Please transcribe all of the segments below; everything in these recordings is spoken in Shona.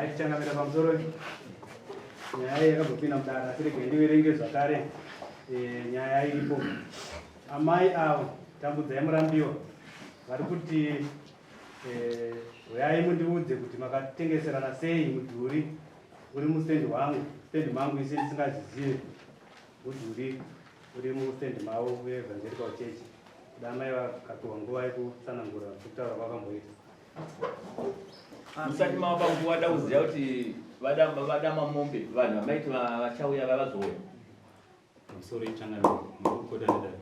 Right, changamira pamusoro nyaya yakambopinda mudare asi regai ndiverenge zvakare eh, nyaya iripo. Amai avo Tambudzai Murambiwa vari kuti eh, huyai mundiudze kuti makatengeserana sei mudhuri uri mustendi wangu stendi mangu isi ndisingazvizive mudhuri uri mustendi mavo weevangelical church kuda amai vakapiwa nguva yekutsanangura kutaura kwakamboita Musati mava panguva da kuziva kuti vada mamombe vanhu vamaiti vachauya vavazouya. Pamusoro ichangamire makurukota nedare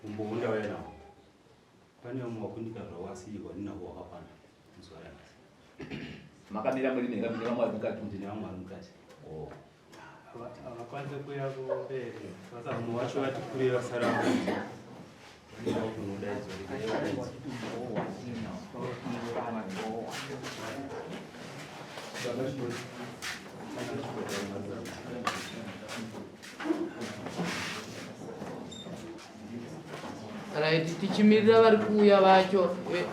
umbowo ndauya nawo pane vamwe wakundika zvawasiirwa ndinahwo wakakwana muzuva ranhasi. Makamira muri mega mune vamwe vari mukati. Ndine vamwe vari mukati. Oh. Havakwanise kuuya kumberi. Vamwe vacho vati kurei vasara vanodawo kunodaidzwa regai vadaidzwe. Right, tichimirira vari kuuya vacho. Eh.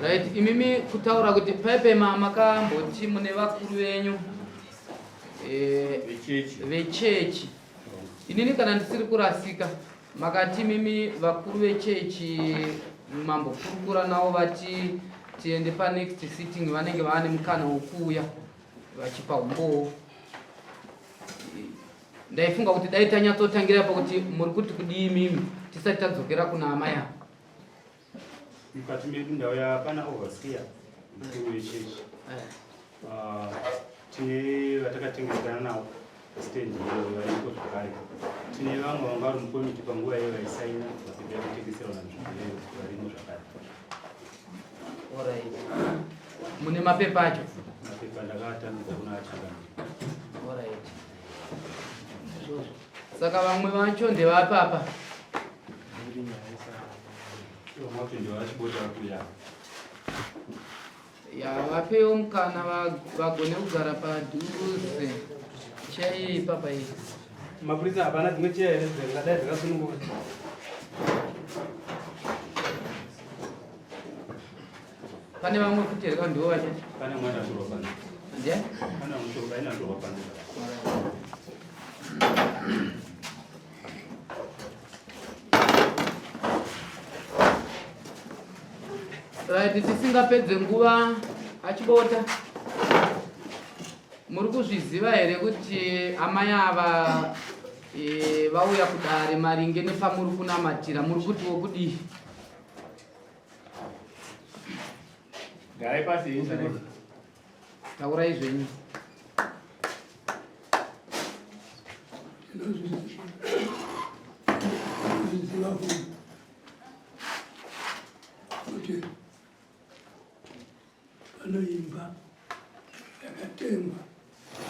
Right, imimi kutaura kuti paipe makamboti mune vakuru venyu eh, vechechi. Inini kana ndisiri kurasika makati imimi vakuru vechechi mambokurukura navo vati tiende panext sitting vanenge vaane mukana wokuuya vachipa umbowo Ndaifunga kuti dai tanyatsotangira pakuti muri kuti kudii imimi tisati tadzokera kuna amai ava. Mukati medu ndauya pana overseer mukuru wechechi. Eh. Ah, tine vatakatengeserana navo stand iyo variko zvakare. Tine vamwe vanga vari mukomiti panguva iyo vaisaina mapepa ekutengeserana nzvimbo iyoyo varimo zvakare. Alright. Mune mapepa acho? Mapepa ndakaatambidza kuna achangamire. Alright. Saka vamwe vacho ndevapi apa? Vamwe vacho ndevachibota kuya. Ya vapewo mukana vagone kugara padhuze. Chai ipapa iyi. Mapurisa hapana dzimwe cheya here dzingadai dzakasununguka? Pane vamwe futi here kana ndivo vacho? Pane mwana atorwa pano. Ndiye? Pane mwana aina atorwa pano. Right, tisingapedze nguva achibota. Muri kuzviziva here kuti amai ava e, vauya kudare maringe nepamuri kunamatira muri kutiwo kudii? Garai pasi henyu zvanei. Taurai zvenyu. Ndinozviziva kuti pano imba yakatengwa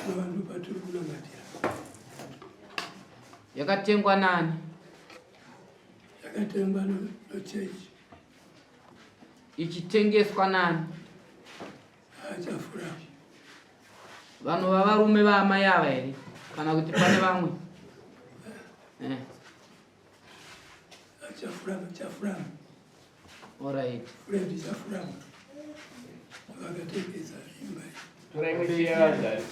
navanhu patiri kunamatira. Yakatengwa nani? Yakatengwa nochechi. Ichitengeswa nani? Achafura. Vanhu vavarume vaamai ava here kana kuti pane vamwe? Eh. Achafurama, chafurama. Alright. Fred chafurama. Vakatengesa imba. Torai imwe cheya vagari.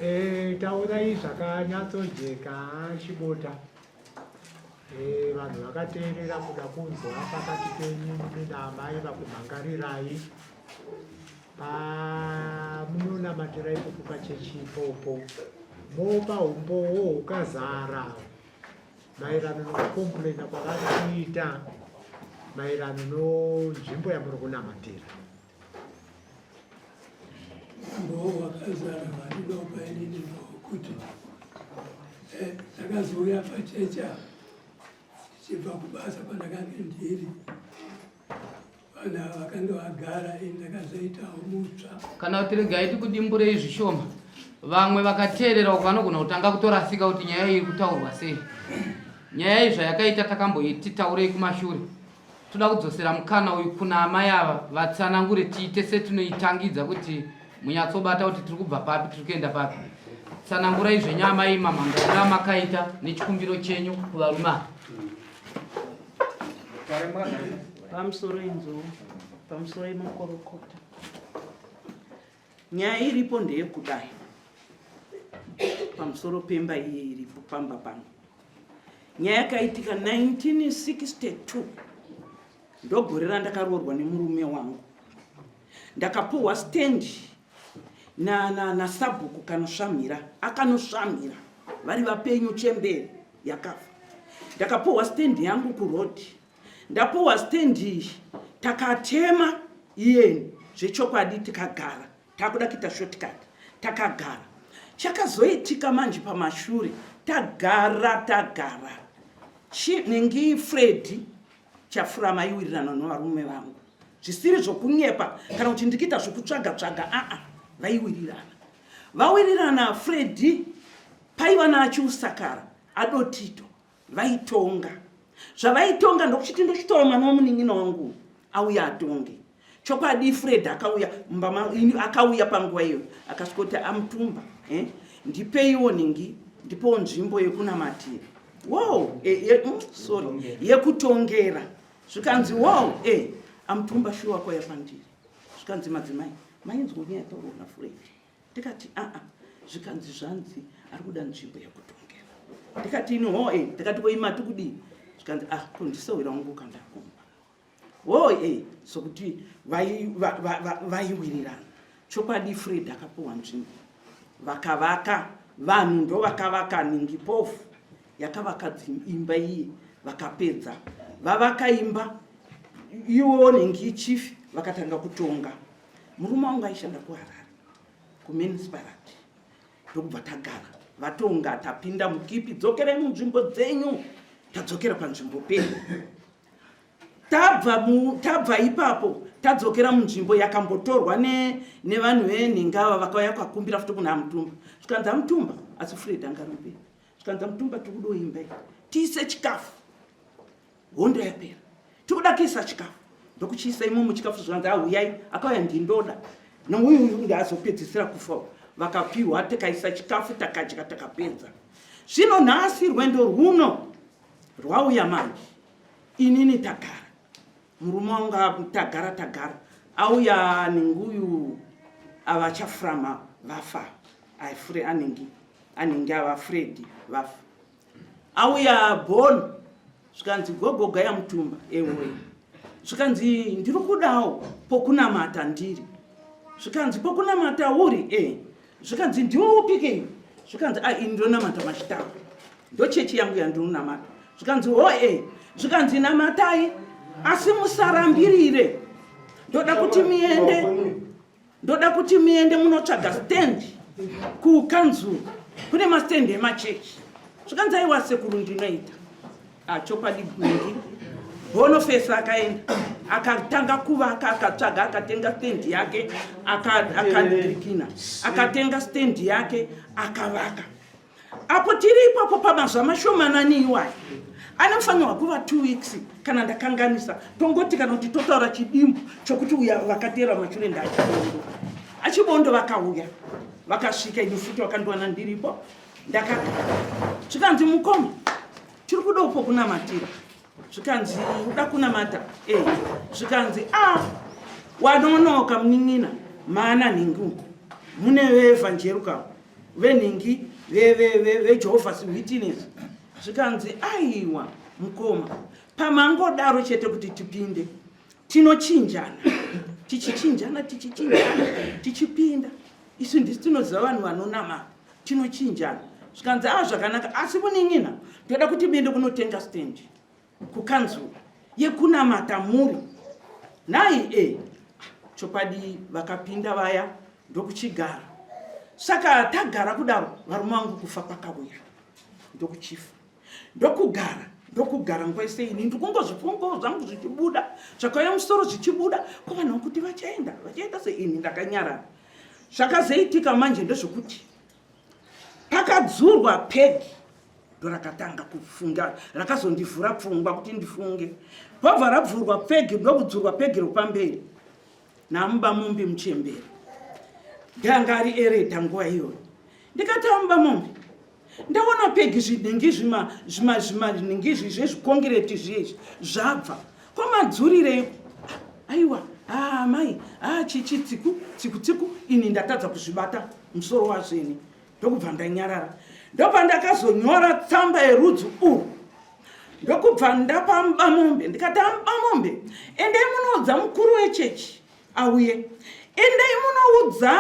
Eh, taurai zvakanyatsojeka chibota eh, vanhu vakateerera kuda kunzwa pakati penyu naamai vakumhangarirai pamunonamatira ipopo pachechi ipopo mopa umbowo hukazara maererano nokukomplaina kwavari kuita maererano nonzvimbo yamuri kunamatira. Umbowo hwakazara hwandinopa inini ndokuti eh, ndakazouya pachechi apa ndichibva kubasa kwandakange ndiri vanhu ava vakange vagara ini ndakazoitawo mutsva. Kana kuti regai tikudimburei zvishoma, vamwe vakateerera uku vanogona kutanga kutorasika kuti nyaya iyi iri kutaurwa sei. Nyaya iyi zvayakaita takamboiti taurei kumashure. Toda kudzosera mukana uyu kuna amai ava vatsanangure tiite setinoitangidza kuti munyatsobata kuti tiri kubva papi tiri kuenda papi. Tsanangurai zvenyu amai mamhangariro amakaita nechikumbiro chenyu kuvarume ava. Pamusoro inzou, pamusoro imakorokota. Nyaya iripo ndeyekudai pamusoro pemba iye iripo pamba pano. Nyaya yakaitika 1962 ndogore randakaroorwa nemurume wangu. Ndakapuhwa stand nasabhuku na, na kanosvamhira akanosvamhira vari vapenyu chembere yakafa. Ndakapuhwa stand yangu kuroad Ndapuwa stand iyi takatema iyeni zvechokwadi tikagara takuda kuita shortcut takagara chakazoitika manje pamashure tagara tagara chinengi Freddy chafura maiwirirana novarume vangu zvisiri zvokunyepa kana kuti ndikuita zvokutsvaga tsvaga aa vaiwirirana vawirirana Freddy paiva naachiusakara adotito Vaitonga zvavaitonga ndokuchiti ndochitora mwana wemunin'ina wangu auya atonge. Chokwadi Fred akauya mumba akauya panguva iyo akasvikoti amutumba eh? ndipeiwo nhingi ndipowo nzvimbo yekunamatira wow eh, ye, sorry yekutongera zvikanzi wow eh, amutumba shuwa kwaya pandiri zvikanzi madzimai mainzwa nyaya yataurwa naFred Ndikati aa zvikanzi zvanzi ari kuda nzvimbo yekutongera. Ndikati ini ho eh ndikati ko imati kudii? Zvikanzi ah ko ndisewera wangu kandakumba. Ho eh sokuti vaiwirirana. Chokwadi Fred akapuwa nzvimbo. Vakavaka vanhu ndovakavaka ningi pofu yakavaka imba iye vakapedza vavaka imba iwo ningi chief vakatanga kutonga Murume wangu aishanda kuHarare kuMunicipality ndokubva tagara vatonga tapinda mukipi dzokerai munzvimbo dzenyu tadzokera panzvimbo pedu tabva tabva ipapo tadzokera munzvimbo yakambotorwa nevanhu venhingava vakauya kwakumbira futi kuna amutumba zvikanzi amutumba asi fred anga ari zvikanzi amutumba tiri kuda imba tiise chikafu Hondo yapera. Tikuda kuisa chikafu. Ndokuchiisa imomo chikafu zvanzi ahuyai akauya ndindoda. Nouyu uyu ndaazopedzisira kufa. Vakapiwa tikaisa chikafu takadya takapedza. Zvino nhasi rwendo rwuno rwauya manje. Inini tagara. Murume wangu tagara tagara. Auya nenguyu avachafurama vafa. Aifure anenge anenge ava Freddy vafa. Auya Bon zvikanzi gogo gaya mutumba ewe zvikanzi ndiri kudawo pokunamata ndiri zvikanzi pokunamata uri e zvikanzi ndiwe upike iwe zvikanzi a ini ndonamata machitako ndochechi yangu yandinonamata zvikanzi ho e zvikanzi namatai asi musarambirire ndoda kuti muende Ndoda kuti muende munotsvaga stand kukanzuru kune mastand emachechi. Zvikanzi aiwa sekuru ndinoita. Ah, chokwadi gwingi. Bonofesi akaenda akatanga kuvaka akatsvaga akatenga stand yake akadirikina akatenga stand yake akavaka. Apo tiri ipapo pamazuva mashomanani iwayo anofanirwa kuva two weeks kana ndakanganisa tongoti kana kuti totaura chidimbu chokuti uya vakateera mashure ndaachibondo achibondo vakauya vakasvika ini futi vakandiwana ndiripo ndakagara zvikanzi mukoma tiri kuda upo kunamatira zvikanzi uda kunamata e eh. zvikanzi a ah, wanonoka munin'ina maana nhingi uko mune veevhanjeruka venhingi vejehovhas witness zvikanzi aiwa mukoma pamangodaro chete kuti tipinde tinochinjana tichichinjana tichichinjana tichipinda isu ndisi tinoziva vanhu vanonamata tinochinjana zvikanzi a ah, zvakanaka asi munin'ina ndoda kuti muende kunotenga stand kukanzuru yekunamata muri nhai e chokwadi vakapinda vaya Ndokuchigara. Saka tagara kudaro varume vangu kufa kwakauya. Ndokuchifa. Ndokugara ndokugara nguva yese ini ndikungozvifungawo zvangu zvichibuda zvakauya musoro zvichibuda ko vanhu vakuti vachaenda vachaenda seini ndakanyarara. Zvakazoitika manje ndezvekuti pakadzurwa pegi ndorakatanga kufunga rakazondivhura pfungwa kuti ndifunge pobva rabvurwa pegi ndokudzurwa pegi ropamberi namubamombe muchembere ndanga ari ereda nguva iyoyo ndikati amubamombe ndaona pegi zvinhingi zvima zvima zvima zvinhingi izvi zvezvikongireti zviye izvi zvabva komadzurirei aiwa ah, mai ah, chichi tsiku tsiku tsiku ini ndatadza kuzvibata musoro wazveni ndokubva ndanyarara ndopandakazonyora tsamba yerudzi urwu ndokubva ndapa mubamombe ndikati amubamombe endai munoudza mukuru wechechi auye endai munoudza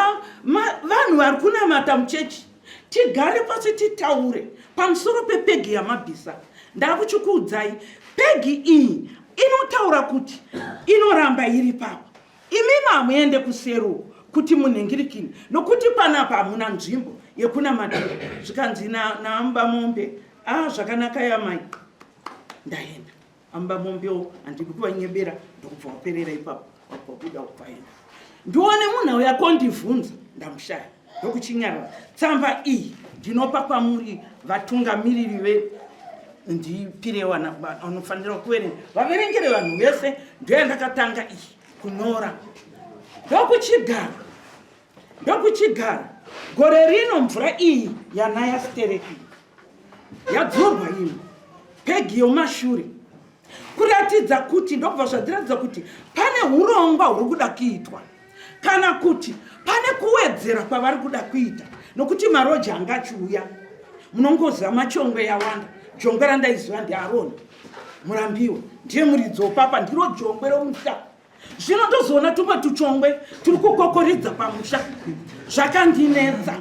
vanhu vari kunamata muchechi tigare pasi titaure pamusoro pepegi yamabhisa ndakuchikuudzai pegi iyi inotaura kuti inoramba iri papa Imimi hamuende kuseri uko kuti munhingirikini nokuti panapa hamuna nzvimbo yekunamatira. Zvikanzi naamba mombe, ah zvakanaka yamai, ndaenda. Amba mombewo handidi kuvanyebera ndokubva waperera ipapo wabuda ukaenda. Ndione munhu auya kondivhunza ndamushaya ndokuchinyarara. Tsamba iyi ndinopa kwamuri vatungamiriri ve ndipire vanofanira kuverenga vaverengere vanhu vese ndoyandakatanga iyi kunyora ndokuchigara ndokuchigara gore rino mvura iyi yanaya stereki yadzurwa ino pegi yomashure kuratidza kuti ndokubva zvadziratidza kuti pane urongwa huri kuda kuitwa kana kuti pane kuwedzera kwavari kuda kuita nokuti maroja anga achiuya munongoziva machongwe yawanda jongwe randaiziva ndiaroni murambiwa ndiye muridzi wopapa ndiro jongwe romusha zvino ndozoona tumwe tuchongwe turi kukokoridza pamusha zvakandinetsa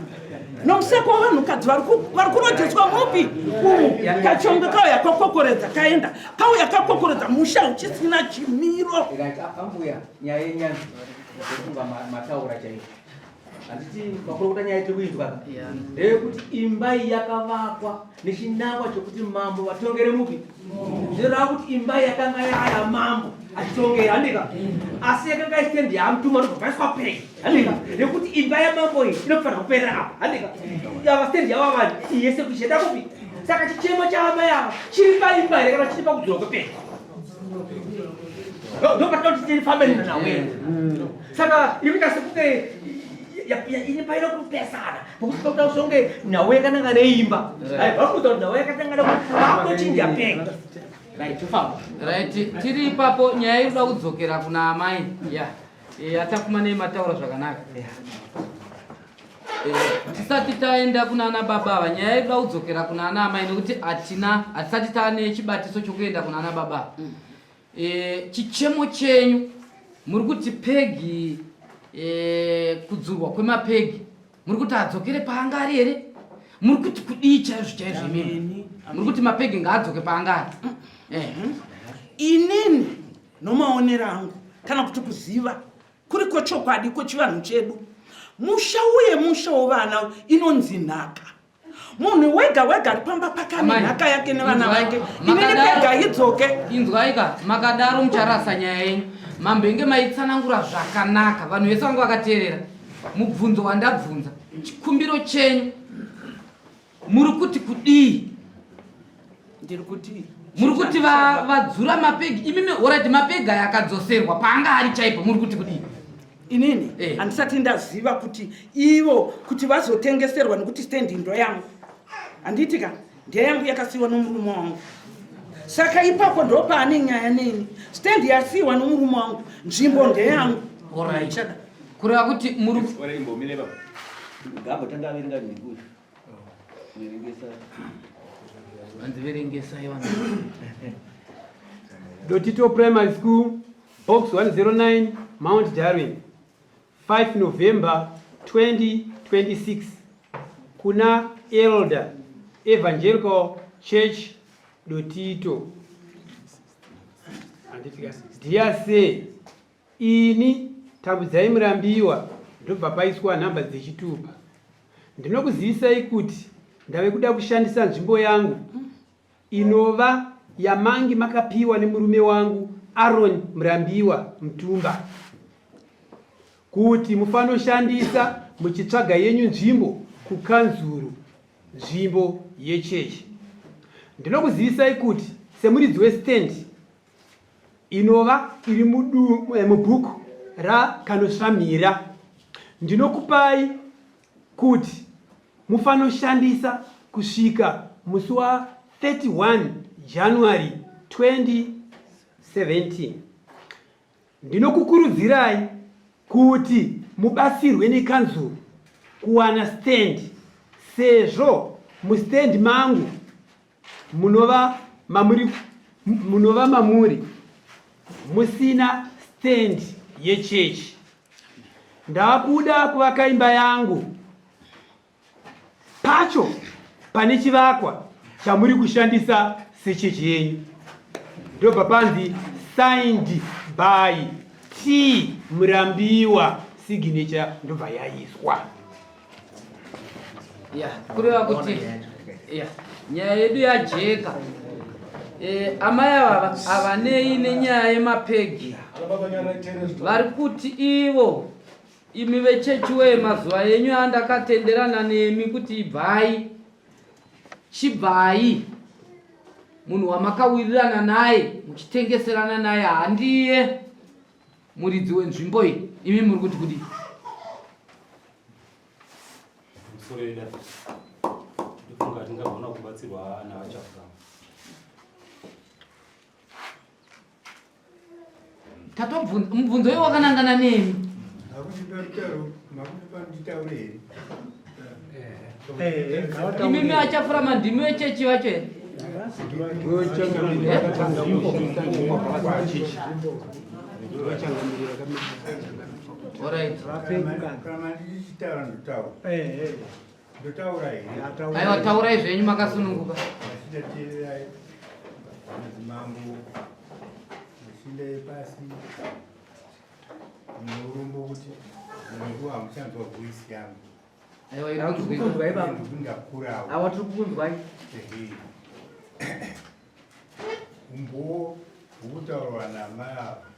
nomuseko wevanhukadzi vari kurojetswa mupi umu kachongwe kauya kakokoredza kaenda kauya kakokoredza musha uchisina chimiro nyaya yenyanzi ndofunga mataura chaizvo handiti makurukota nyaya tiri kuinzwa ka ndeyekuti imba iyi yakavakwa nechinangwa chokuti mambo vatongere mupi zvinoreva kuti imba iyi yakanga yaya mambo achitongera handika asi yakanga isitendi yaamutuma ndobva paiswa pei handika nekuti imba yamambo iyi inofanira kuperera apa handika yava stendi yava vanhu iyi yese kuchienda kupi saka chichemo chaamai ava chiri paimba here kana chiri pakudzurwa kwepei ndopatinoda kuti tifambe nawe saka iri kuita sekunge ine paina kupesana pokuti tokuda kusonge nhau yakananga neimba vakuudza kuti nhau yakatanga vakutochinja peki right tiri ipapo nyaya iri kuda kudzokera kuna amai ya eh, atafumanei mataura zvakanaka eh, tisati taenda kuna ana baba ava nyaya iri kuda kudzokera kuna ana amai nekuti hatina hatisati taane chibatiso chokuenda kuna ana baba mm. E, chichemo chenyu muri kuti pegi e, kudzurwa kwemapegi muri kuti adzokere paanga ari here muri kuti kudii chaizvo chaizvo imimi muri kuti mapegi ngaadzoke paanga ari eh. Inini nomaonero angu kana kuti kuziva kuriko chokwadi kwechivanhu chedu musha uye musha wovana inonzi nhaka munhu wega wega ari pamba pake ane nhaka yake nevana vake inini pega idzoke inzwai ka makadaro mucharasa nyaya yenyu mambenge maitsanangura zvakanaka vanhu vese vanga vakateerera mubvunzo wandabvunza chikumbiro chenyu muri kuti kudii ndiri kuti muri kuti vadzura mapegi imimi orati mapegi aya akadzoserwa paanga ari chaipo muri kuti kudii inini eh. handisati ndaziva kuti ivo kuti vazotengeserwa nekuti stendi ndo yangu handiti ka ndeyangu yakasiiwa nomurume wangu saka ipapo ndopaane nyaya neni stendi yasiiwa nomurume wangu nzvimbo ndeyangu kureva kuti muri Dotito Primary School, Box 109, Mount Darwin, 5 November 2026. Kuna Elder Evangelical Church Dotito. Dear say, Ini, Tambudzai Murambiwa, Ndobva paiswa nhamba dzechitupa. Ndinokuzivisai kuti ndave kuda kushandisa nzvimbo yangu inova yamangi makapiwa nemurume wangu Aaron Murambiwa Mutumba kuti mufanoshandisa muchitsvaga yenyu nzvimbo kukanzuru nzvimbo yechechi. Ndinokuzivisai kuti semuridzi westand inova iri eh, mubhuku rakanosvamira ndinokupai kuti mufanoshandisa kusvika musi wa 31 January 2017. Ndinokukurudzirai kuti mubatsirwe nekanzuru kuwana stand sezvo mustand mangu munova mamuri munova mamuri musina stand yechechi. Ndakuda kuvaka imba yangu pacho pane chivakwa chamuri kushandisa sechechi yenyu. Ndobva panzi signed by T Murambiwa, signature ndobva yaiswa. Ya, kureva kuti ya, nyaya yedu yajeka. E, amai ava havanei nenyaya yemapegi, vari kuti ivo imi vechechi wee mazuva enyu andakatenderana nemi kuti ibvai chibvai munhu wamakawirirana naye muchitengeserana naye handiye muridzi wenzvimbo iyi imi muri kuti kudii Musoro yedu ndofunga tingagona kubatsirwa navachafuka. Tatobvunza mubvunzo iwo wakanangana nemi. Imimi achafura mandimi wechechi vacho here? Aiwa, taurai zvenyu makasununguka. Madzimambo, machinda epasi, neurombo kuti munguva hamuchanzwa voice yangu. Aiwa, iri kunzwika. Ndakurawo. Awa, tiri kukunzwai. Umbowo hwekutaurwa namai ava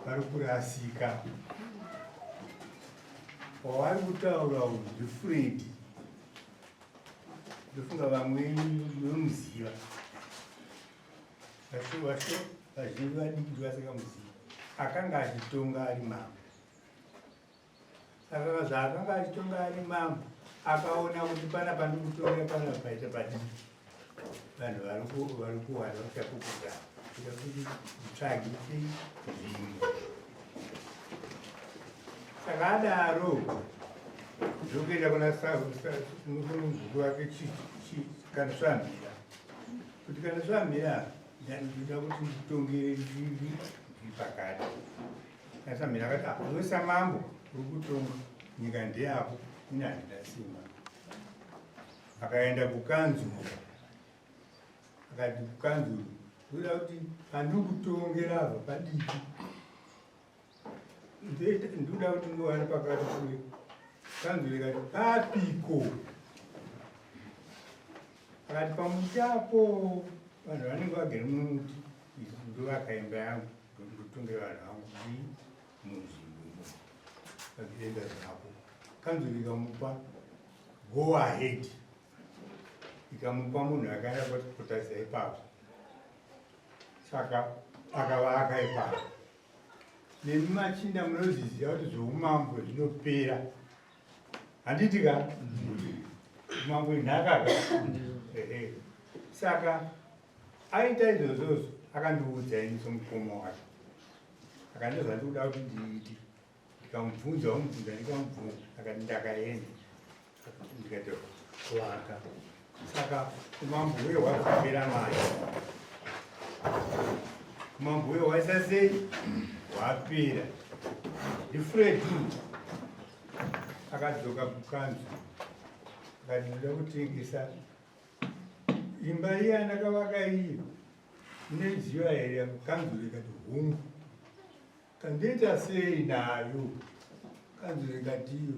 vari kurasika. Wavari kutaura uyu ndiFredi. Ndofunga vamwe vanomuziva. Vazhinji vadiki ndivasingamuzivi. Akanga achitonga ari mambo. Saka zvaakanga achitonga ari mambo akaona kuti pana pandikutongera pana paita padiki. Vanhu vari kuwana vachakukuda. Kuda kuti nditsvage nzvimbo. Saka adaro ndokuenda kuna muzukuru wake Kanosvamira kuti Kanosvamira ndinoda kuti nditongere ndiri pakati. Kanosvamira akati ah, iwe samambo uri kutonga nyika ndeyako, ini handina simba. Akaenda kukanzuru akati kukanzuru ndoda kuti pandiri kutongera apa padiki Ndoda kuti ndiwane pakati kure. Kanzuru ikati papiko. Akati pamuti apo vanhu vanenge vagere mumuti ndovaka imba yangu ndotongera vanhu vangu ndi munzvimbo imo. Akaenda zvako. Kanzuru ikamupa go ahead. Ikamupa munhu akaenda kutarisa ipapo. Saka akavaka ipapo. Nemi machinda munozviziva kuti zveumambo zvinopera. Handiti ka? Umambo inhaka ka? Ehe. Saka aita izvozvozvo akandiudza ini somukoma wake. Akandizva ndikuda kuti ndiite. Ndikamubvunza wamubvunza ndikamubvunza akati ndakaenda. Ndikati waka. Saka umambo huye hwazopera manje. Umambo huye hwaisa sei? Hwapera. NdiFredi akadzoka kukanzu akati ndoda kutengesa imba iya ndakavaka iyi inoiziva here? Kanzuru ikati hungu. Kandiita sei nayo? Kanzuro ikati iyo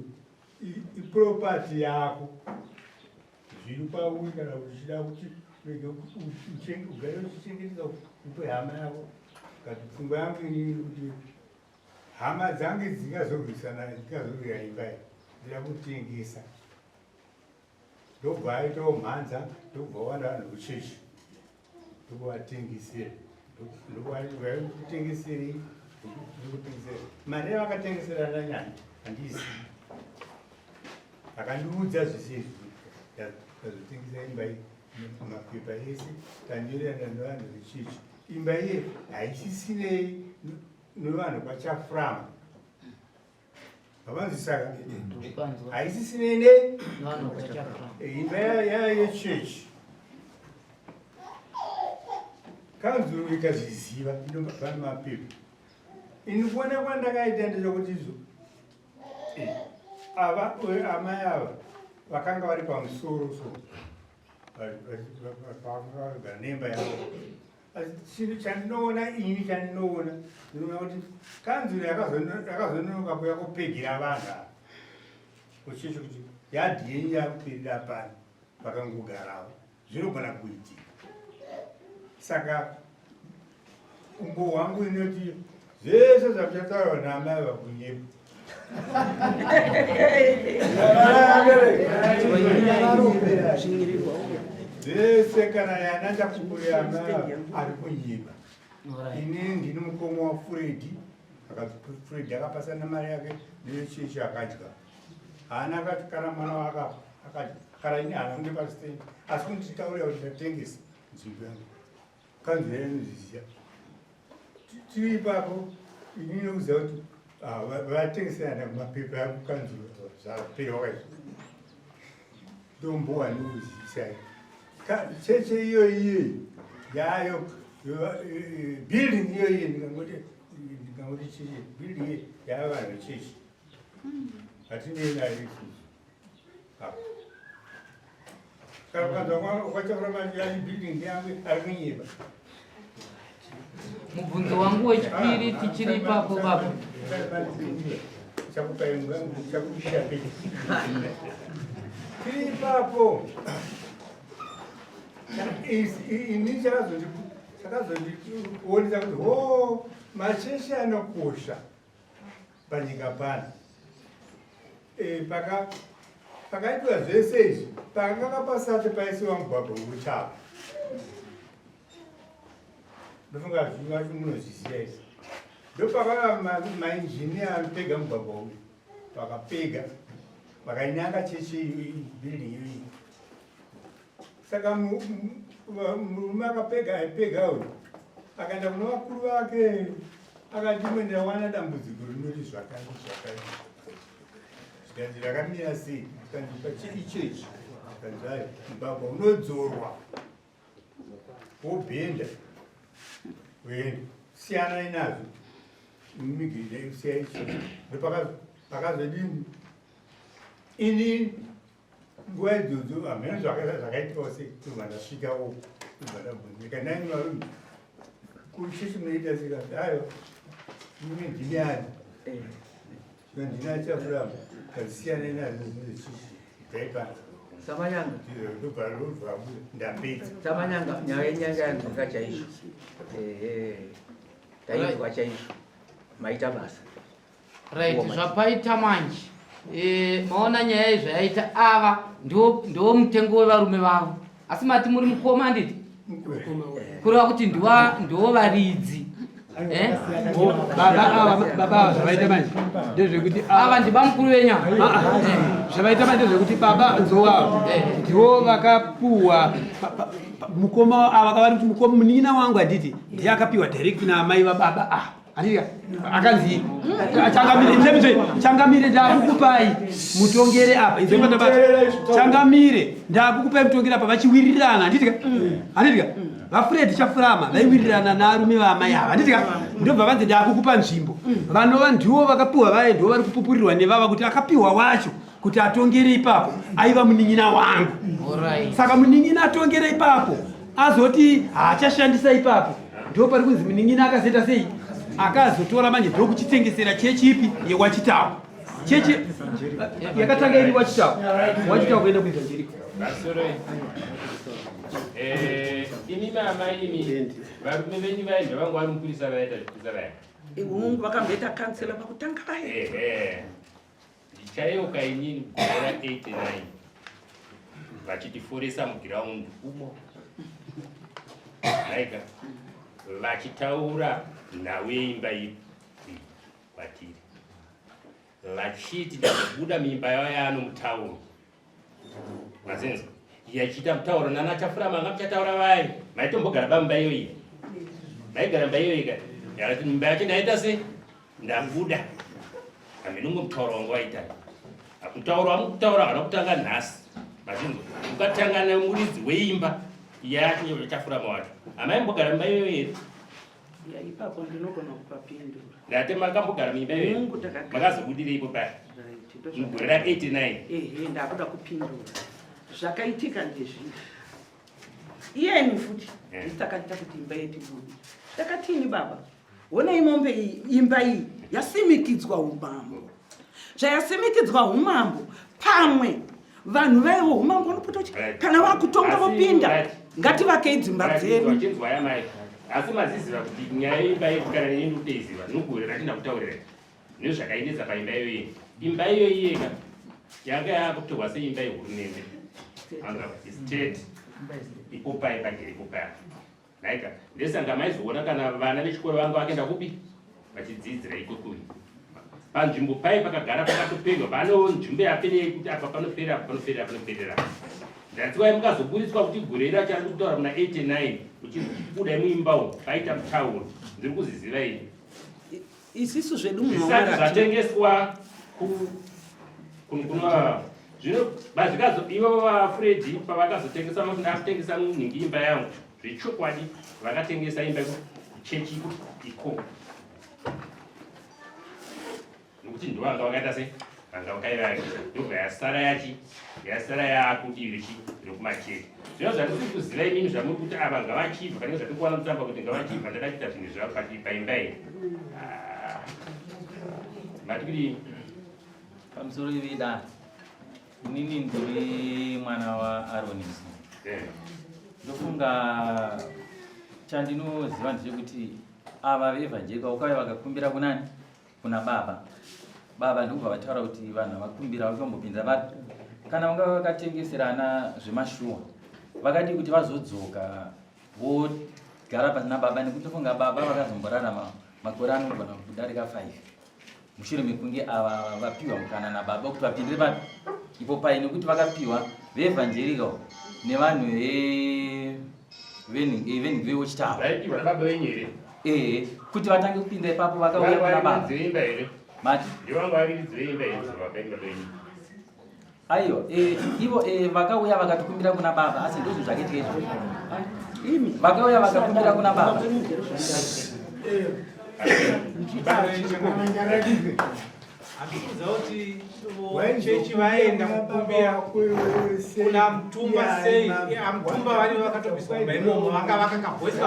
iproperty yako zviri kwauri kana uchida kuti urege ugare uchichengetedza upe hama yako. Kati pfungwa yangu inini kuti hama dzange dzingazorwisana dzingazorwira imba iyi ndida kutengesa ndobva aitawo mhanza ndobva wanda vanhu kuchechi ndokuvatengesera ndokutengeserei ndokutengesera mari yavakatengeserana nyani handiizivi akandiudza zvese izvi ndazotengesa imba iyi mapepa ese tanyorerana nevanhu vechechi imba iye haichisinei nevanhu kwachaframa Vavanzwisaka haisisinei ne imba yechechi kanzuru ikazviziva inobva nemapepa ini kuona kwandakaita ndechekuti izvo eh, ava amai ava vakanga vari pamusoro so vagara nemba yavo Chinhu chandinoona ini chandinoona ndinoona kuti kanzuro yakazononoka kuya kupegira vanhu ava kuchechi kuti yadhi yenyu yakuperera pano vakangogarawo zvinogona kuitika saka umbo hwangu inoti zvese zvakuchataurwa naamai vakunyepa Zvese kana yana chakupuriyana ari kunyiba. Ini ndini mukoma waFredi. Fredi akapasana mari yake nechechi akadya. Haana akati kana mwana wake akadya. Kana ini haana kundipa stendi. Asi kunditaurira kuti ndatengesa nzvimbo yangu. Kanzura inozviziva. Tiri ipapo ini nokuziva kuti ah, vatengeserana mapepa akukanzura zvapera wakaizvo. Ndombowa nekuzivisai. Cheche iyo iye yayo building iyo iye ndikangoti ndikangoti cheche building iye yava vanhu vechechi. Hatinei nayo isusu. Mubvunzo wangu wechipiri tichiri ipapo baba. Tiri ipapo. Ini chakazondionesa kuti ho machechi anokosha. panyika pano e, paka pakaitwa zvese izvi pakanga pasati paisiwa mugwagwa wekuchapa ndofunga zvinhu vacho munozviziva izvi ndopakava mainjiniya anopega mugwagwa uyu vakapega vakanyanga chechi building iyoyi Saka murume akapega aipega uyu akaenda kuna vakuru vake akati imwe ndawana dambudziko rinoti zvakati zvakati zvikanzi rakamira sei zvikanzi pacheichechi zvikanzi ayo mugwagwa unodzorwa wobhenda woenda siyanai nazvo migidha siyai chechi ndopakazodini ini Nguva idzodzo hameno zvakaitikawo sei ndobva ndasvikawo ndobva ndabvunzika nani varume kuchechi munoita sei kati ayo mune ndini ani ndini achafuramba kazisiyanai nazvo zvechechi bvai pano Samanyanga ndobva ndobva ndapedza Samanyanga nyaya yenyanga yanzwika chaizvo ehe tainzwa chaizvo maita basa Right, zvapaita manje e, maona nyaya iyi zvayaita ava ndiwo mutengo wevarume vavo asi mati muri mukoma handiti kureva kuti ndiwo varidzi eh? Baba ava zvavaita manje ndezvekuti ava ndibamukuru venyama ah, ah. Eh. Zvavaita manje ndezvekuti baba nzou ava eh. ndiwo vakapuwa mukoma ava kavari kuti mukoma munin'ina wangu handiti ndiye akapiwa direct naamai vababa ava Handika akanzi changamire ndemizve changamire ndakukupai mutongere apa inzwe pandabata changamire ndakukupai mutongere apa vachiwirirana handitika handitika vaFred Chafurama vaiwirirana naarume vaamai ava handitika ndobva vanzi ndakukupa nzvimbo vanova ndiwo vakapiwa vaye ndiwo vari kupupurirwa nevava kuti akapiwa wacho kuti atongere ipapo aiva munin'ina wangu saka munin'ina atongere ipapo azoti haachashandisa ipapo ndo pari kunzi munin'ina akazoita sei akazotora manje ndokuchitengesera chechipi yewachitawo Chechi yakatanga iri Watchtower. Watchtower kuenda kuEvangelical. Vasoroi. Eh, imi mama imi varume venyu vaenda vangu vari mupurisa vaita zvipurisa vaya. Hungu vakamboita kansela pakutanga vaya. Ehe. Ndichayeuka inini gore ra 89 vachitiforesa mugiraundi umo. Naika vachitaura nhau yeimba iyi kwatiri vachiti ndakubuda mimba yavo yaano mutauro mazinzwa yachiita mutauro nana chafura manga muchataura vai maitombogara pamumba iyoyi maigara mumba iyoyi ka yakati mimba yacho ndaita sei ndabuda haminongo mutauro wangu waita mutauro wamukutaura hauna kutanga nhasi mazinzwa ukatanga nemuridzi weimba yacho chafura mawacho hamaimbogara mumba iyoyo here Ya, ipapo ndinogona kupapindura. Ndati makambogara muimba iyoyo. Mungu takagara. Makazobudireipo paya? Right, ndozvaka- Mugore ra 89. Ehe, ndakuda kupindura. Zvakaitika ndezvizvi. Iyeni futi Eh. ndisu takaita kuti imba yedu ibude. Takatini baba? Honai mombe iyi, imba iyi yasimikidzwa umambo. Zvayasimikidzwa umambo pamwe vanhu vaiwo umambo unopota uchi kana vakutonga vopinda ngativakei dzimba dzedu. Chinzwai amai. Asi maziziva kuti nyaya yeimba yedu kana neni ndikutoiziva nogore ratinda kutaurira nezvakainetsa paimba iyoyi. Imba iyoyi yega yanga yakutorwa seimba yehurumende. Anga state ipo pai pagere ipo paya. Nhaika, ndesanga maizoona kana vana vechikoro vanga vakaenda kupi vachidzidzira ikoko. Panzvimbo paye pakagara pakatopendwa panewo nzvimbo yapera yekuti apa panopera apa panoperera panoperera. That's why mukazoburitswa kuti gore iri racho kutaura muna 89 muchibuda muimba umu paita mutauro ndiri kuziziva ini. Isisu zvedu zvisati zvatengeswa kunova zvino bazvikazo ivo vaFredi pavakazotengesa mati ndakutengesa nhingi imba yangu zvechokwadi vakatengesa imba kuchechi ikoko nokuti ndovanga vakaita sei vanga vakaivakisa ndobva yasara yachi yasara yaakudivi chi rekumachechi zvino zvandisiri kuziva imini zvamuri kuti ava ngavachibva kanenge zvatikuwana mutsamba kuti ngavachibva ndakachiita zvinhu zvavo paimba iyi ah. mati kudii pamusoro ivedare inini ndiri mwana waaroni eh. ndofunga chandinoziva ndechekuti ava veevhanjeri ukauya vakakumbira kunani kuna baba baba ndokubva vataura kuti vanhu vakumbira vakambopinda vapi kana vanga vakatengeserana zvemashuwa vakadii kuti vazodzoka vogara pasi nababa nekuti tofunga baba vakazomborarama makore anogona kudarika 5 mushure mekunge ava vapiwa mukana nababa kuti vapindire papi ipo pai nekuti vakapiwa veevangelical nevanhu venhingi vewochitawa ehe kuti vatange kupinda ipapo vakauya kuna baba mati aiwa eh, ivo eh, vakauya vakatikumbira kuna baba asi ndozvo zvakaitika izvo vakauya vakakumbira kuna baba Handikuziva kuti chechi vaenda kukumbira kuna mutumba sei mutumba vari vakatobviswa mumba imomo vanga vakakabhoisi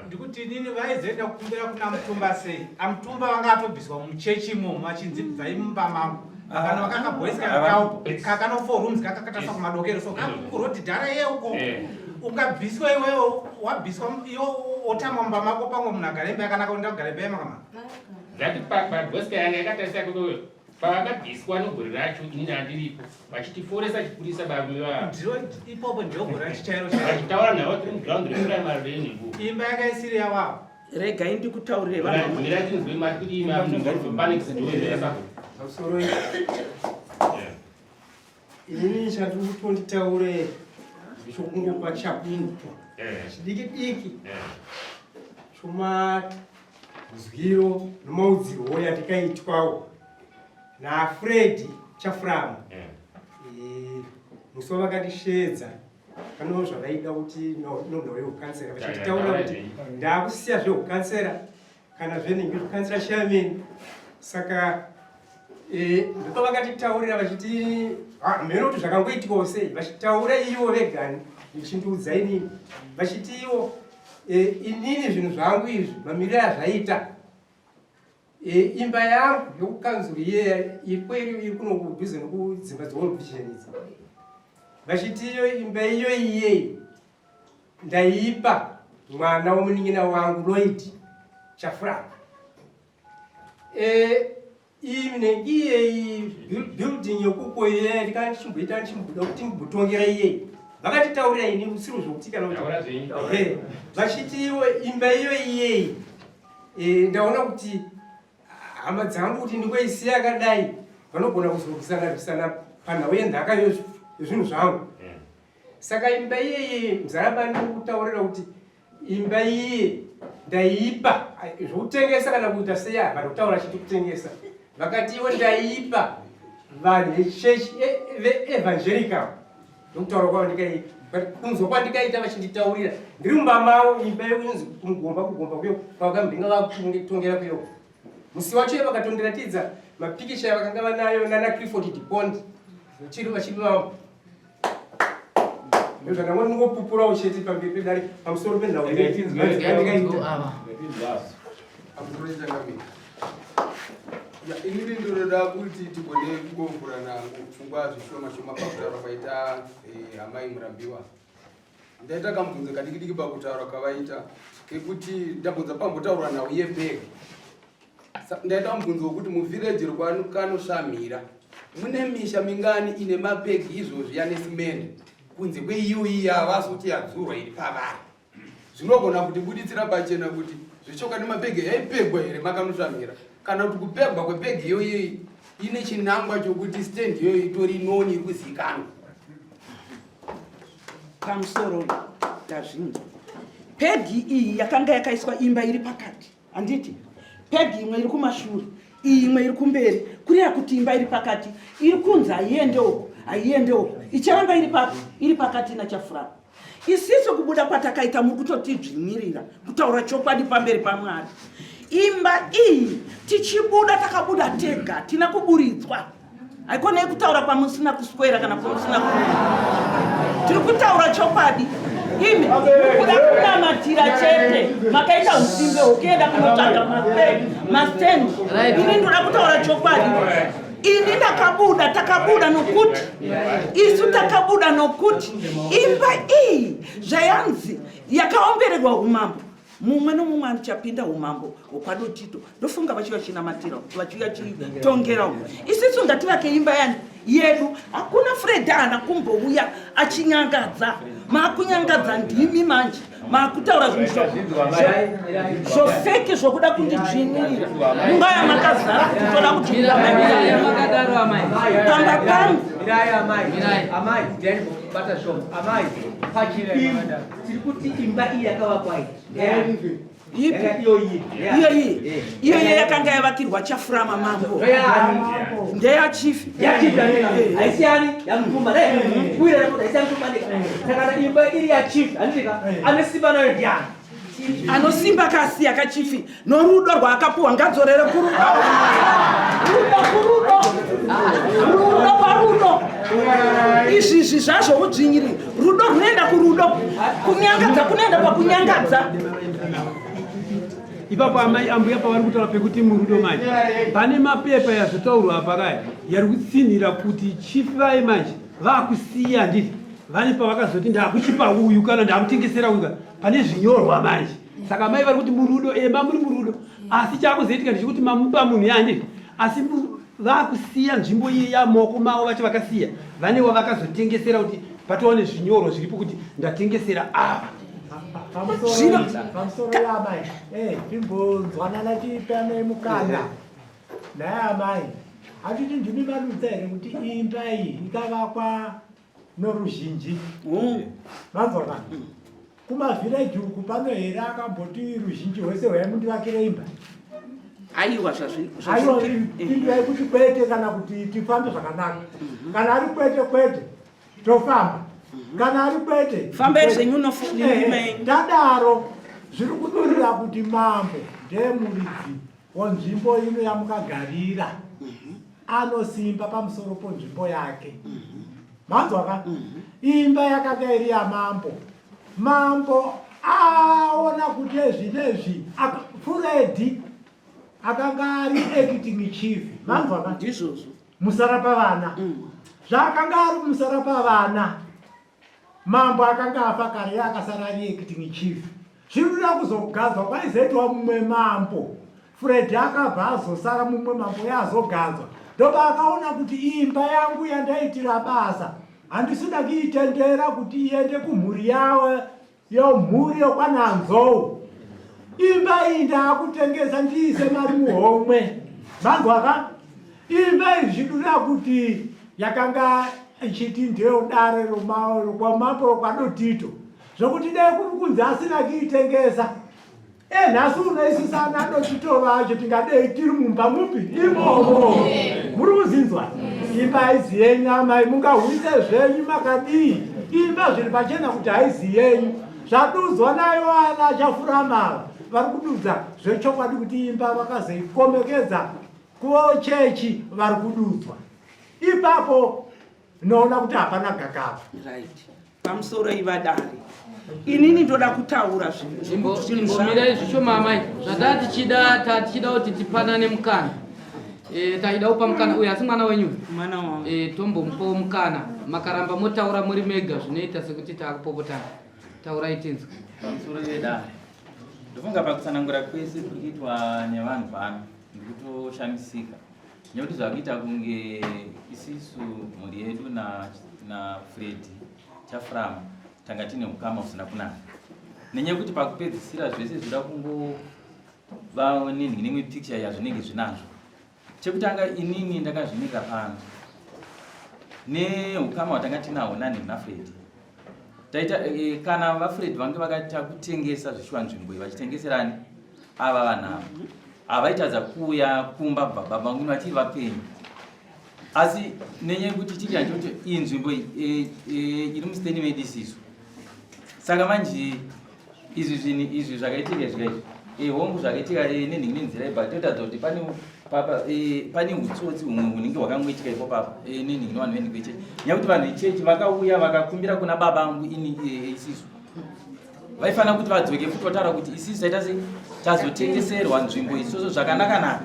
ndikuti inini vaizoenda kukumbira kuna mutumba sei amutumba vanga atobviswa muchechi imomo vachinzi bvai mumba mangu Akano vakaka boys kakao kakano four rooms kakakataswa kumadokero so kakurodi dhara iye uko eh. ukabviswa iwewe wabviswa iwe otama mumba mako pamwe munhu agara imba yakanaka unoenda kugara imba yemakamaka zati paboys kayanga yakatarisa kuto pavakabviswa nogore racho inini handiripo vachitiforesa chipurisa varume vavo ndiro ipopo ndiro gore racho chairo vachitaura navo tiri muground reprimary renhibu imba yakaisiri yavavo regai ndikutaurire inini chandiri kutonditaure ndechokungopa chapupu eh. chidiki diki eh. chomanzwiro nomaudzirwo yandikaitwawo nafredi chafuramu eh. musi wavakandisheedza Pane zvavaida kuti nonhau yeukansera vachititaurira kuti ndakusiya zveukansera kana zvenhingi zveukansera chairman saka Eh, ndopavakatitaurira vachiti ah, mheno kuti zvakangoitikawo sei vachitaura ivo vegani vachindiudza inini vachiti ivo eh, inini zvinhu zvangu izvi mamiriro azvaita eh, imba yangu yokukanzuru iyeya iri iri kuno kudhuze nokudzimba dzeworld vision idzi vachiti iyo imba iyo iyeyi ndaipa mwana womunin'ina wangu Lloyd Chafurapa Eh, iyi minenge iyeyi building yokuko iye ndikanga ndichimboita ndichimboda kuti ndimbotongera iyeyi vakatitaurira ini usiro zvokuti kana kuti vachiti iwo imba iyo iyeyi eh, ndaona kuti hama dzangu kuti ndingoisiya yakadai vanogona kuzorwisana rwisana panhau yenhaka yezvinhu zvangu saka imba iyeye mzarabani ndikutaurira kuti imba iye ndaipa zvokutengesa kana kuita sei apa ndokutaura chiti kutengesa vakati iwo ndaipa vanhu vechechi veevangelical ndokutaura kwavo ndikaita kunzwa kwandikaita vachinditaurira ndiri mumba mavo imba inonzi kumugomba kugomba kuyo kwavakambinga vakutongera kuyo musi wacho vakatondiratidza mapikicha avakanga vanayo nana clifford depond vachiri vachiri vavo Ndozvandangoti ndingopupurawo chete pamberi pedare pamusoro penhau Inini ndinoda kuti tigone kungovhurana pfungwa zvishoma shoma pakutaura kwaita eh, amai Murambiwa. Ndaita kamubvunzo kadikidiki pakutaura kwavaita kekuti ndabvunza pambotaurwa nhau yebhegi. Ndaita mubvunzo wekuti muvhireji rwakanoshamira mune misha mingani ine mapegi izvozvi yane simende kunze kweiyoyi yavazoti yadzurwa iri pavari zvinogona kutibuditsira pachena kuti zvechokwadi mapegi yaipegwa here makanoshamira kana kuti kupegwa kwepegi iyoyi ine chinangwa chokuti stand iyoyo itori noni iri kuzivikanwa pamusoro tazvinzwa pegi iyi yakanga yakaiswa imba iri pakati handiti pegi imwe iri kumashure iyi imwe iri kumberi kureva kuti imba iri pakati iri kunzi haiende uku haiende uku icharamba iri papi iri pakati nachafurapa isisu kubuda kwatakaita muri kutotidzvinyirira kutaura chokwadi pamberi pamwari imba iyi tichibuda takabuda tega tina kuburidzwa haikonei kutaura kwamusina kuswera kana kwamusina ku tiri kutaura chokwadi imi kuda kunamatira chete makaita usimbe hwokuenda kunotsvaga mastand ini ndoda kutaura chokwadi ini ndakabuda takabuda nokuti isu takabuda nokuti imba iyi zvayanzi yakaombererwa umambo mumwe nomumwe achapinda umambo hwokwadotito ndofunga vachiuya chinamatira vachiuya chitongera uko isisu ngativake imba yani yedu hakuna fred haana kumbouya achinyangadza maakunyangadza ndimi manje maakutaura zvinhu zvofeki zvokuda kundidzvinyirira mungaya makazara kuti toda kuti pamba pangu tiri kuti imba iyi yakavakwa iyi iyoyi iyoyi yakanga yavakirwa chafurama mambo ndeyachifi haisiyani yamutumba saka imba iri yachifi handitika ane simba nayo ndiani anosimba kasiya kachifi norudo rwaakapuwa ngadzorere kurudo rudo kurudo rudo parudo izvi izvi zvazvo udzvinyiri rudo runoenda kurudo kunyangadza kunoenda pakunyangadza ipapo amai ambuya pavari kutaura pekuti murudo manje pane mapepa yazotaurwa apa kaya yari kutsinhira kuti chief vaye manje vakusiya handiti vane pavakazoti ndakuchipa uyu kana ndakutengesera uyu kana pane zvinyorwa manje saka mai vari kuti murudo ema muri murudo asi chakuzoitika ndechekuti mamupa munhu yandii asi vakusiya nzvimbo iye yamoko mavo vacho vakasiya vane wavakazotengesera kuti patova nezvinyorwa zviripo kuti ndatengesera ava pamusoro yamai eh, timbonzwanana tipane mukana naye amai hatiti ndimi madudza here kuti imba iyi ikavakwa noruzhinji manzwa ka kumavhireji uku pano here akamboti ruzhinji hwese huyai mundivakire imba aiwa aiwa pindurai kuti kwete kana kuti tifambe zvakanaka mhm. kana ari kwete kwete tofamba mhm. kana ari kwete fambai zvenyu nofunimei tadaro zviri kudurira kuti mambo ndemuridzi wonzvimbo ino yamukagarira mhm. Anosimba pamusoro ponzvimbo yake. Manzwa ka? Imba yakanga iri yamambo. Mambo aona kuti ezvinezvi Furedi akanga ari acting chief. Manzwa ka? Ndizvozvo. Musara pavana. Zvaakanga ari musara pavana. Mambo akanga afa kare iye akasara ari acting chief. Zvinoda kuzogadzwa kwaizoitwa mumwe mambo. Freddy akabva azosara mumwe mambo uye azogadzwa. Ndopaakaona kuti imba yangu yandaitira basa handisida kuitendera kuti iende kumhuri yawo yomhuri yokwananzou. Imba iyi ndaakutengesa ndiise mari muhomwe. Manzwa ka? Imba iyi zvichidurira kuti yakanga ichiti ndeyo dare rokwamambo rokwadotito zvokuti dai kuri kunzi asina kuitengesa e nhasi uno isu sana dotito vacho tingadei tiri mumba mupi imomo muri kuzinzwa imba haizi yenyu amai mungahwise zvenyu makadii imba zviri pachena kuti haizi yenyu zvadudzwa nayo ana chafurama vari kududza zvechokwadi kuti imba vakazoikomekedza kuchechi vari kududzwa ipapo noona kuti hapana gakava right pamusoro ivadare inini ndoda kutaura zvinhumbomirai zvishoma amai zvataa tichida tatichida kuti tipanane mukana e, taida kupa mukana uyu asi mwana wenyu e, tombomupawo mukana makaramba motaura muri mega zvinoita sekuti taakupopotana taurai tinzwa pamusoro yedare ndofunga pakutsanangura kwese kuri kuitwa nevanhu pano ndikutoshamisika nekuti zvakuita kunge isisu mhuri yedu nafredi na chaframa tanga tine ukama usina kunaka nenyaya yekuti pakupedzisira zvese zvida kungova nenhingi nemwe picture yazvinenge zvinazvo chekutanga inini ndakazvimirira pano neukama hwatanga tinahwo nani nafredi taita e, kana vafred vange vakaita kutengesa zveshuwa nzvimbo iyi vachitengeserani ava vanhu ava havaitadza kuuya kumba kubva baba vangu vachiri vapenyu asi nenyaya yekuti chiri yanchoti iyi nzvimbo e, e, iri musiteni medu isisu saka manje izvi zvinhu izvi zvakaitika izvi kaizvi eh, hongu zvakaitika eh, nenhingi nenzira iba totadza kuti pane papa eh, pane utsotsi humwe hunenge hwakangoitika ipo papa nenhingi nevanhu venhingi vechechi nyaya kuti vanhu vechechi vakauya vakakumbira kuna baba angu ini isisu vaifanira kuti vadzoke futi vataura kuti isisu taita sei tazotengeserwa nzvimbo isoso zvakanaka naka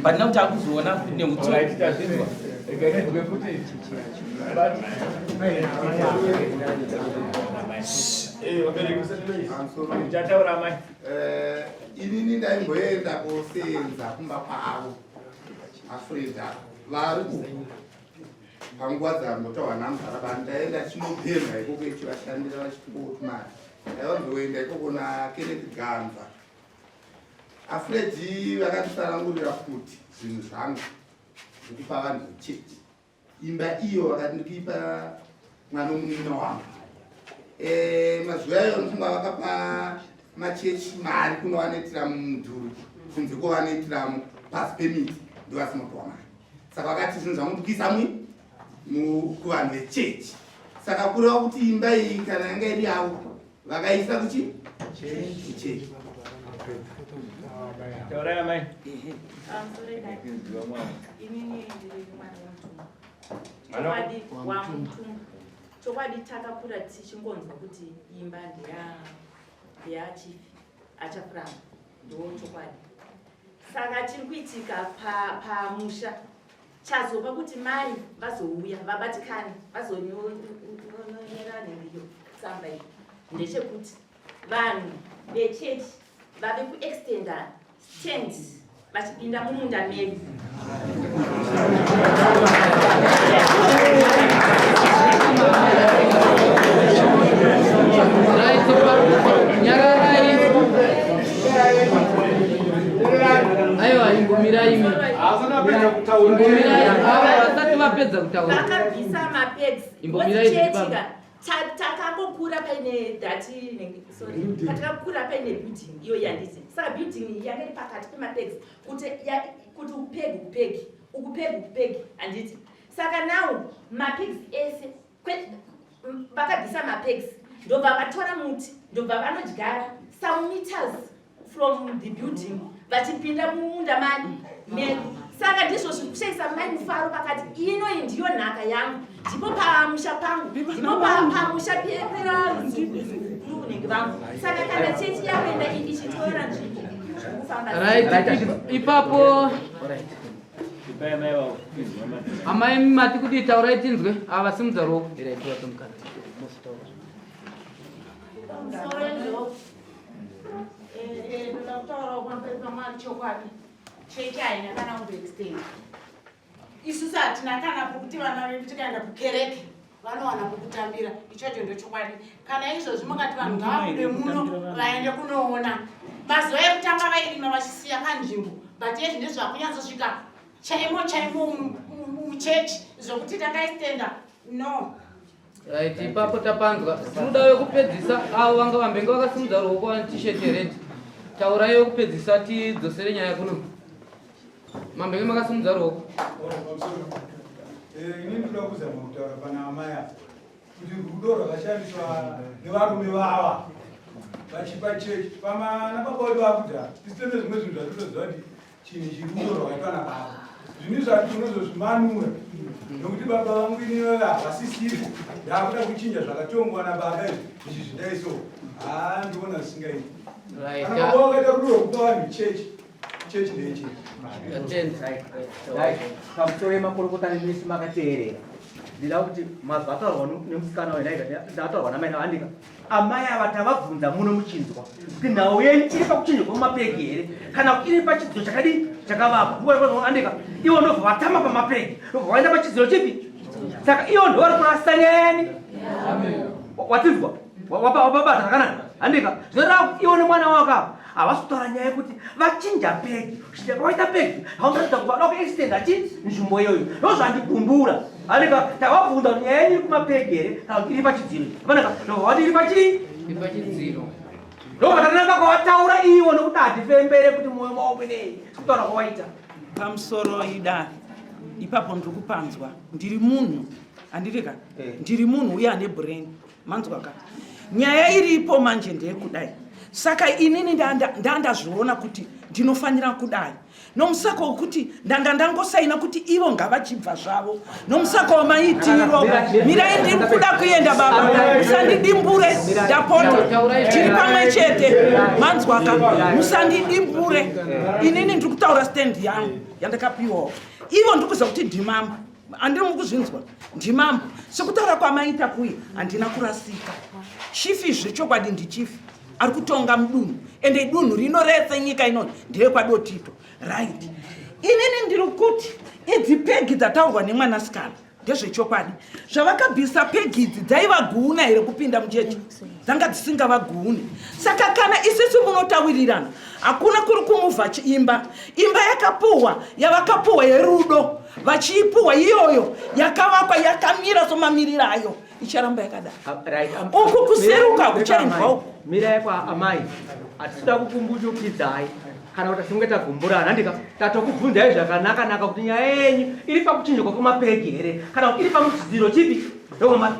but now takuzoona neutsotsi Eh, inini ndaimboenda kosenza kumba kwavo afreda vari ku panguva dzambotaurwa namuzarabani ndaenda chinopemha ikoko ichivashandira vachitibotumari ndaivanzoenda ikoko nakeneth ganza afredi vakanditsanangurira kuti zvinhu zvangu zvekupa vanhu vechechi imba iyo vakati ndikuipa mwana womunin'ina wangu eh, mazuva ayo nofunga vakapa machechi mari kunovanoitira mumudhuri kunze kwovanoitiramo pasi pemiti ndovasinopiwa mari saka vakati zvinhu zvangu ndikuisa mui kuvanhu vechechi saka kureva kuti imba iyi kana yanga iri yavo vakaisa kuchi kuchechi Taurai amai. Chokwadi wamutumwa. Chokwadi takakura tichingonzwa kuti imba ndeya ndeya chief achafurama ndo chokwadi. Saka chiri kuitika pamusha pa chazopa kuti mai vazouya vabatikane vazonyora nhengiyo tsamba iyi ndechekuti vanhu vechechi vave kuextenda stand vachipinda mumunda medu Aiwa, imbomirai imi. Imbomirai ava vasati vapedza kutaura. Vakabvisa mapegs. Imbomirai zviri pano. Takangokura paine dati sorry patakakura paine building iyo yanditi saka building iyi yanga iri pakati pemapegs kuti kuti upeg upeg ukupeg upeg handiti saka now mapegs ese vakabvisa mapegs ndobva vatora muti ndobva vanodyara some meters from the building vachipinda mumunda mani medu. Saka ndizvo zviri kushaisa mai mufaro pakati ino iyi ndiyo nhaka yangu, ndipo pamusha pangu, ndipo pamusha pevanenge vangu. Saka kana chechi yakuenda ichitora nzvimbo zvirikufamba. Right, ipapo amai mati kudii taurai tinzwe ava simudza ruoko. Ndoda kutaurawo pamberi paMwari chokwadi. Chechi haina kana kumboextend. Isusu hatina kana pokuti vana vedu tikaenda kukereke vanowana pokutambira. Ichocho ndochokwadi. Kana izvozvi mukati vanhu ngavabude muno vaende kunoona. Mazuva ekutanga vairima vachisiya kanzvimbo but yezvine zvakunyatsosvika chaimo chaimo muchechi zvokuti takaextenda no. Right, ipapo tapanzwa. Tinoda wekupedzisa avo vanga vambenge vakasimudza ruoko vane t-shirt yered. Taurai wekupedzisa tidzosere nyaya kuno. Mambenge makasimudza ruoko. Eh, ini ndinoda kuzama kutaura pana amai apa kuti rudo rwakashandiswa nevarume vava vachipa chechi pamana baba wedu vakudhara isu tine zvimwe zvinhu zvatinoziva kuti Chinhu chirudo rwakaitwa nababa. Zvinhu izvi unozozvimanura nokuti baba vangu ini havasisiri ndakuda kuchinja zvakatongwa nababa izvi izvi zvindaiso haa ndiona zvisingaiti. Kana baba vakaita rudo rwekupa vanhu chechi chechi ndeyechechi. Pamusoro yemakorokota nemisi makateerera ndida kuti mazwi ataurwa nemusikana uyu ndataurwa namai naandika Amai ava tavabvunza muno muchinzwa kuti nhau yenyu iri pakuchinjwa kwemapegi here kana kuti iri pachidziro chakadii chakavakwa andika ivo ndobva vatama pamapegi ndobva vaenda pachidziro chipi saka ivo ndo vari kurasisa nyaya yani watinzwa wabata zvakanaka andika zvinoreva kuti ivo nemwana wako ava havasi kutaura nyaya yekuti vachinja pegi kuchinja kwaita pegi haungaratidza kuti vada kuextenda chi nzvimbo iyoyo ndozvandigumbura Alika tavabvunza kuti nyaya yenyu iri kumapegi here kana kuti iri pachidziro. Vanaka ndobva vati iri pachii? Iri pachidziro. Ndobva tatananga kwavataura ivo nokuti hatifembere kuti mwoyo mavo munei kutaura kwawaita. Pamusoro idare ipapo ndiri kupanzwa ndiri munhu handiti ka eh. ndiri munhu uye ane brain manzwa ka nyaya iripo manje ndeyekudai saka inini ndandazviona kuti ndinofanira kudai nomusaka wokuti ndanga ndangosaina kuti ivo ngavachibva zvavo nomusaka wamaitiro mirai ndiri kuda kuenda baba musandidimbure ndapota tiri pamwe chete manzwaka musandidimbure inini ndiri kutaura stand yangu yandakapiwawo ivo ndiri kuziva kuti ndimambo andiri mukuzvinzwa ndimambo sekutaura kwamaita kuye handina kurasika chifi zvechokwadi ndichifi ari kutonga mudunhu ende dunhu rino rese nyika inoni ndeyekwadotito right inini ndiri kuti idzi pegi dzataurwa nemwanasikana ndezvechokwadi zvavakabvisa pegi idzi dzaivaguna here kupinda muchechi dzanga dzisingavagune saka kana isisu munotawirirana hakuna kuri kumuvha imba imba yakapuhwa yavakapuhwa yerudo vachiipuhwa iyoyo yakavakwa yakamira somamiriro ayo icharamba yakadaro ah, uku kuseruka kuchaendwa uku mirai kwa amai hatisida kukumbunyukidzai kana kuti asinge tagumburana handika tatokubvunzai zvakanaka naka kuti nyaya yenyu iri pakuchinjwa kwemapegi here kana kuti iri pamuchidziro chipi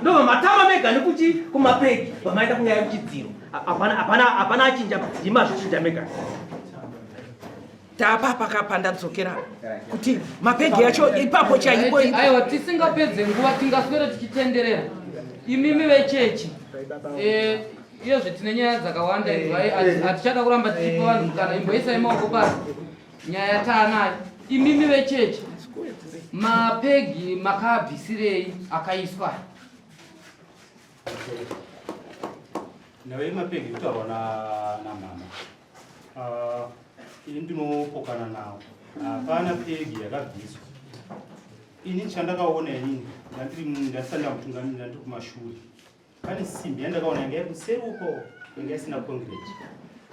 ndobva matama mega nekuti kumapegi vamaita kunyaya yekuchidziro hapana achinja ndimazvichinja mega tapa pakapa ndadzokera kuti mapegi yacho ipapo chaipo aiwa tisingapedze nguva tingaswera tichitenderera imimi vechechi eh, iyozve tine nyaya dzakawanda izvai eh, hatichada kuramba tichipa vanhu mukana imboisai maoko pasi nyaya taanayo imimi vechechi mapegi makabvisirei akaiswa Nhau yemapegi kutaurwa namama ah, ini ndinopokana nawo hapana pegi yakabviswa ini chandakaona inini ndandiri ndasati ndamutungamiri ndandiri kumashure pane simbi yandakaona yanga iri kuseri uko yanga isina concrete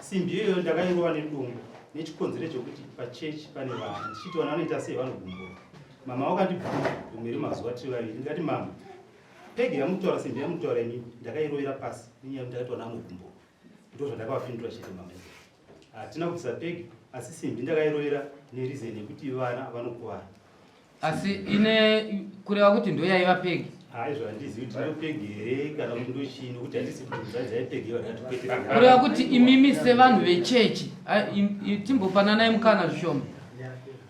simbi iyoyo ndakairova nedombo nechikonzero chekuti pachechi pane vanhu ndichiti vana vanoita sei vanogumbura mama vakandibvunza rimwe remazuva tiri vaviri ndikati mama Pegi yamutaura simbi yamutaura imi ndakairovera pasi nenyaya yekuti ndakatoona amugumbo ndozvandakavapindura chete mama hatina kubvisa pegi asi simbi ndakairovera nereason yekuti vana vanokuvara asi ine kureva kuti ndoyaiva pegi haizvo handizivi kuti ndo pegi here kana kuti ndochii nokuti handisi kuti muzadzi aipegi vanati kwete kureva kuti imimi sevanhu vechechi timbopananai mukana zvishoma.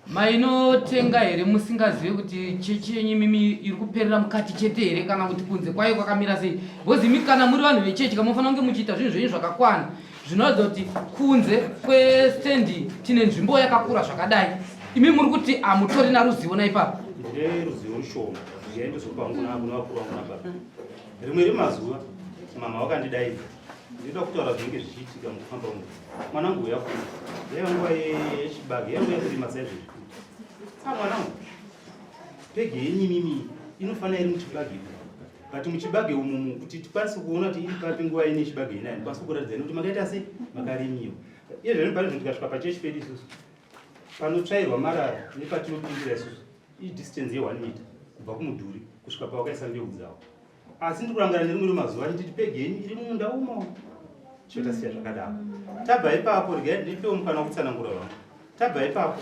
Mainotenga here musingazive kuti chechi yenyu imimi iri kuperera mukati chete here kana kuti kunze kwayo kwakamira sei? Because imi kana muri vanhu vechechi kamofanira kunge muchiita zvinhu zvenyu zvakakwana zvinoratidza kuti kunze kwestendi tine nzvimbo yakakura zvakadai. Imi muri kuti hamutorina ruzivo naipapo. Ndine ruzivo rushoma regai ndizopa hangu kuna vakuru vangu nababa. Rimwe remazuva mama vakandidaidza ndinoda kutaura zvinenge zvichiitika mukufamba umu. Mwanangu uya kuno. Yaiva nguva yechibage, yaiva nguva yekurima saizvozvi. Ah mwanangu, pegi yenyu imimi inofanira iri muchibage but muchibage umumu kuti tikwanise kuona kuti iri papi nguva ine chibage inayo ndikwanise kuratidza nekuti makaita sei makarimiwa. Iye zvino pane zvinhu tikasvika pachechi pedu isusu panotsvairwa marara nepatinopindira isusu idistance ye1 meter kubva kumudhuri kusvika pawakaisa mbeu dzavo asi ndiri kurangana nerimwe remazuva nditi pegi yenyu iri mumunda umo chotasiya zvakadaro tabva ipapo regai ndipewo mukana wekutsanangura vangu tabva ipapo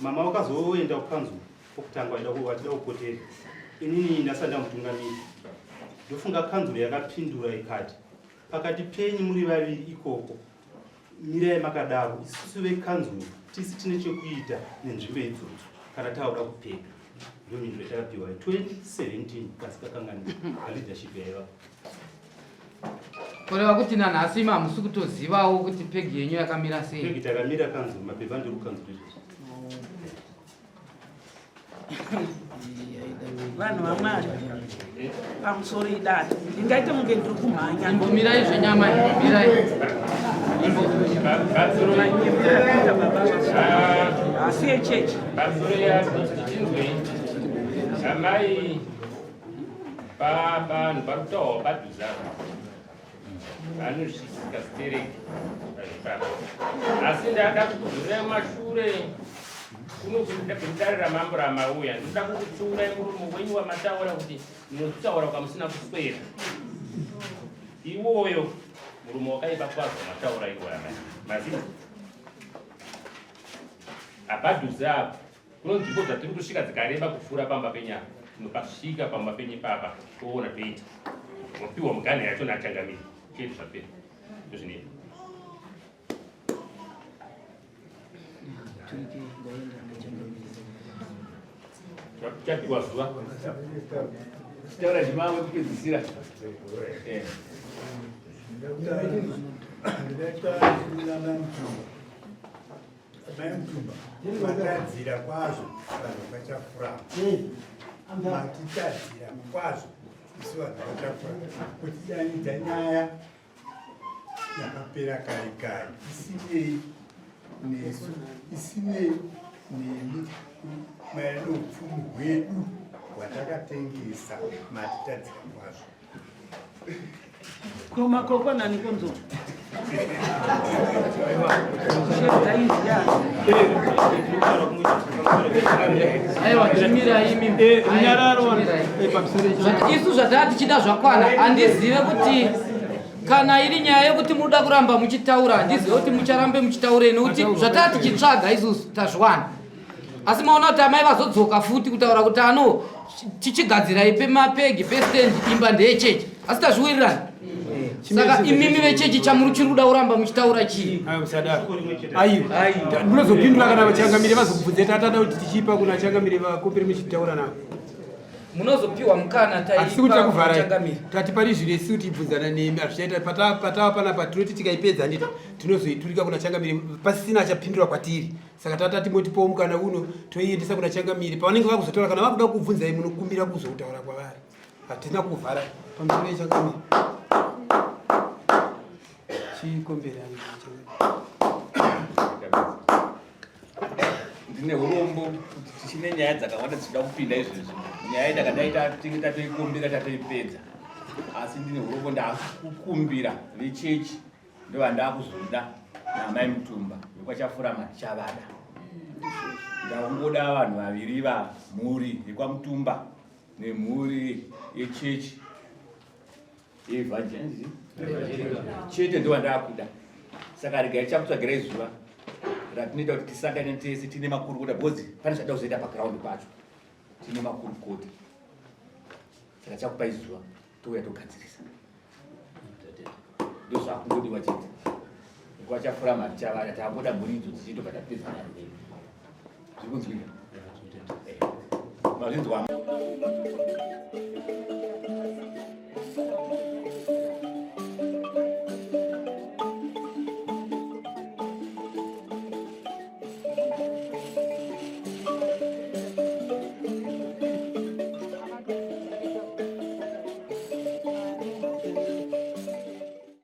mama vakazoenda kukanzuru pokutanga vaida vachida kupotera inini ndasati ndamutungamiri ndofunga kanzuru yakapindura ikati pakati penyu muri vaviri ikoko Mirai makadaro, isusu vekanzuru tisi tine chekuita nenzvimbo idzodzo kana tauda kupfeka. Ndiyo mhinduro yatakapiwa 2017 kasi kakanganisa paleadership yaiva. Kureva kuti nanhasi imi hamusi kutozivawo kuti pegi yenyu yakamira sei? Pegi takamira kanzuru, mapepa ndiri kukanzuru izvozvo. Vanhu vamwari pamusoro idati ndingaite kunge ndiri kumhanya. Imbomirai zvenyama mirai. Asi yechechi. Pamusoro yatinzwei amai pavanhu pari kutaurwa padhuze apa vanosvika stereki pazvipapa asi ndada kukudzorerai mumashure kunokudare ramambo ramauya ndinoda kukutsiurai murumo wenyu wamataura kuti munozvitaura kwamusina kuswera iwoyo murumo wakaipa kwazvo wamataura iwoyo amai maziva apadhuze apo Kuno nzvimbo dzatiri kusvika dzikareba kupfuura pamba penyu apa. Tinopasvika pamba penyu ipapa toona toita. Mopiwa muganhu yacho nachangamire. Chete zvapera. Ndozvinoita. Chapiwa zuva. Chitaura chimamwe kupedzisira. Eh. Mai Mutumba, matadzira kwazvo vanhu vachafura. Matitadzira kwazvo isu vanhu vachafura kutidanidza nyaya yakapera kare kare isinei nesu isinei nemi maererano neupfumi hwedu hwatakatengesa matitadzira kwazvo. Koma koko nani konzo. Aiwa chimirai imi. Runyararo Isu zvataa tichida zvakwana handizive kuti kana iri nyaya yekuti munoda kuramba muchitaura handizive kuti mucharambe muchitaurei nokuti zvataa tichitsvaga isusu tazviwana. Asi maona kuti amai vazodzoka futi kutaura kuti ano tichigadzirai pemapegi pestand imba ndeyechechi asi tazviwirirana saka imimi vechechi chamuri chiri kuda kuramba muchitaura chii aiwa munozopindura kana vachangamire vazokubvunza tatada kuti tichipa kuna changamire vakombere muchitaura navo munozopiwa mukana hatisi kuti takuvharai tati pari zvino isu tibvunzana nemi hazvichaita patava panapa tinoti tikaipedza handiti tinozoiturika kuna changamire pasisina achapindura kwatiri Saka tata timbotipawo mukana uno toiendesa kuna changamire pavanenge vakuzotaura kana vakuda kubvunzai munokumbira kuzotaura kwavari. Hatina kuvhara pamusoro yechangamire. Chikomberani changamire. Ndine urombo kuti tichine nyaya dzakawanda dzichida kupinda izvezvi. Nyaya takadai tatinge tatoikumbira tatoipedza. Asi ndine urombo ndakukumbira vechechi ndovandakuzoda naamai Mutumba vekwaChafurama tichavada. Ndakungoda vanhu vaviri va mhuri yekwaMutumba nemhuri yechechi yeevhanjeri chete ndovandakuda. Saka regai tichakutsvagirai zuva ratinoita kuti tisangane tese tine makurukota because pane zvatoda kuzoita paground pacho tine makurukota. Saka tichakupai zuva touya togadzirisa. Ndozvakungodiwa chete. Kwachafura mari chavada takuda mhuri idzo dzichitobva tapedza nyaya. Zviri kunzwika? Mazvinzwa?